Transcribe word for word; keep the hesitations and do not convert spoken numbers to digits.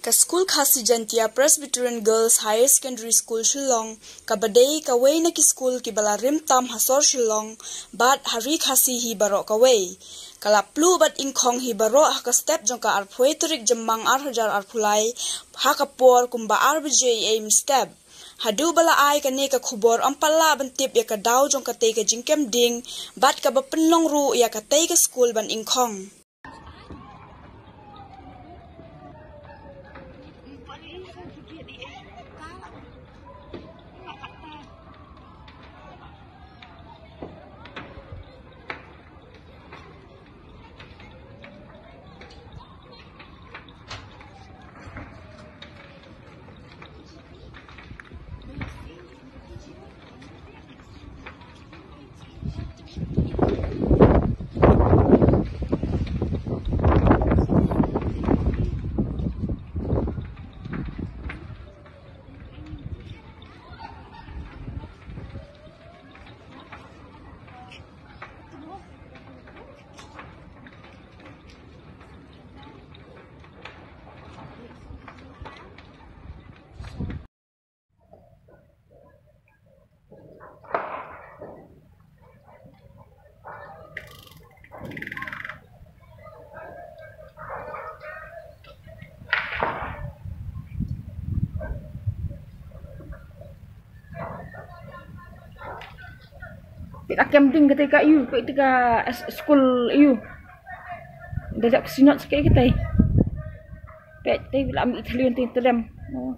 Ka skul Khasi Jaintia Presbyterian Girls Higher Secondary School Shillong, kaba dei kawei na ki skul kiba la rim tam ha sor Shillong bad ha ri Khasi hi baroh kawei, ka la pluh bad ingkhong hi baroh ha ka step jong ka arphew tarik Jymmang ar hajar arphew lai, ha ka por kumba ar baje ei mynstep. Haduh ba la ai kane ka khubor ym pat lah ban tip ïa ka daw jong katei ka jingkem ding bad kaba pynlong ruh ïa katei ka skul ban ingkhong. Peit ka kem ding kata ka ïu, peit ka s-, skul ïu. Da jak sinot sike kata. Peit te bila am Italian te tedem. Oh.